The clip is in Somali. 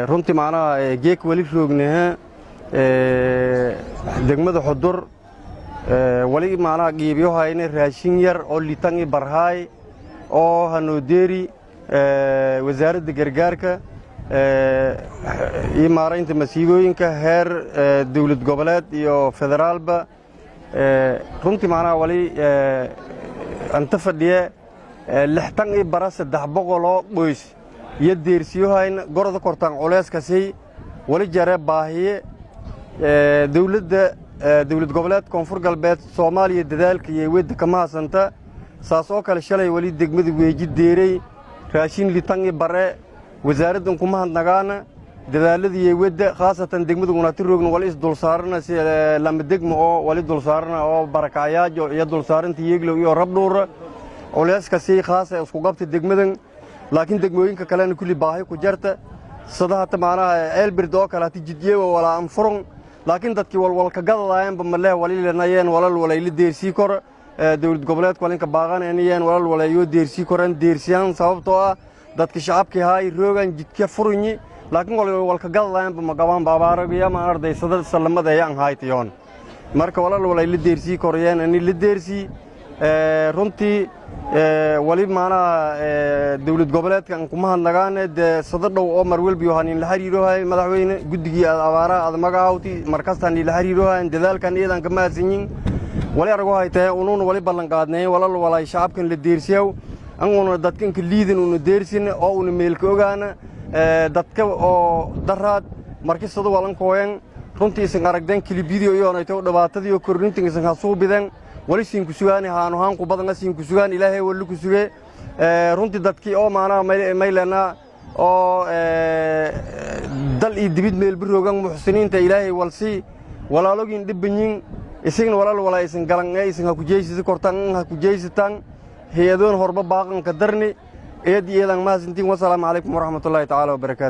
Runtii macnaha geek wali roognaha degmada Xudur, wali macnaha qiibyohayne raashin yar oo litan i barhaay oo hanoodeeri Wasaaradda Gargaarka iyo Maaraynta Masiibooyinka heer dowlad goboleed iyo federaalba. Runtii macnaha wali anta fadhiye 360 oo qoys iyo deersiyohayna goroda kortaan culeyskasi wali jare baahiye. Dowladda Dowlad Goboleed Koonfur Galbeed Soomaaliya dadaalka iyo wedda kama hasanta. Saas oo kale shalay wali degmada Weeji deerey raashin litan i bare. Wasaaraddan kuma hadnagaana dadaaladii wedda, khaasatan degmada unati roogna wali isdulsaarana si lama degmo oo wali dulsaarana oo barakacayaajo iyo dulsaaranta Yeeglow iyo Rabdhuura culeyskasi khaasa isku qabta degmadan, laakiin degmooyinka kalena kulli baahi ku jarta. Sada hata macnaha Ceelbird oo kale hati jidyewa walaa anfurun, laakiin dadkii walwalka gadadaayanba maleh. Wali lenayeen walal walayla deersii kor dowlad goboleedka walinka baaqanayeen walal walayoo deersii koran deersiyaan, sababtoo ah dadka shacabkii haay roogan jidka furunyi, laakiin walka gadadaayanba ma qabaan. Baabaaragiya ma ardaysada salamada ayaan haytiyoon. Marka walal walayla deersii korayeen ani la deersii. Runtii wali macnaha dowlad goboleedka aan kuma hadnagaane dee sada dhow oo mar welbiyo hanin la xiriirohay. Madaxweyne, guddigii aad abaaraha aad magacaawti markastaan la xiriirohayn, dadaalkan iyadan kama hadsanyin. Wali arago haytee unuuna wali ballan qaadnay walal walay shacabkan la deersiyaw an una dadkanka liidan una deersin oo una meelka ogaana dadka oo daraad markisadu walan kooyan. Runtii isan aragdeen kilibyadii iyoonayto dhibaatadii oo kordhintan isan hasuubideen. Wali siin ku sugaani haanu haan ku badan siin ku sugaan, Ilaahay wali ku suge. Runtii dadkii oo maanaha maylena oo dal iyo dibid meelba roogan, muxsiniinta Ilaahay walsi walaalogin dhibbanyin, isagna walal walaa isan galan ee isan ha ku jeysisi kortan, ha ku jeysitan hay-adoon horba baaqanka darni. Eed iyadan mahadsantiin. Wasalaamu calaykum waraxmatullaahi tacaala wabarakaatu.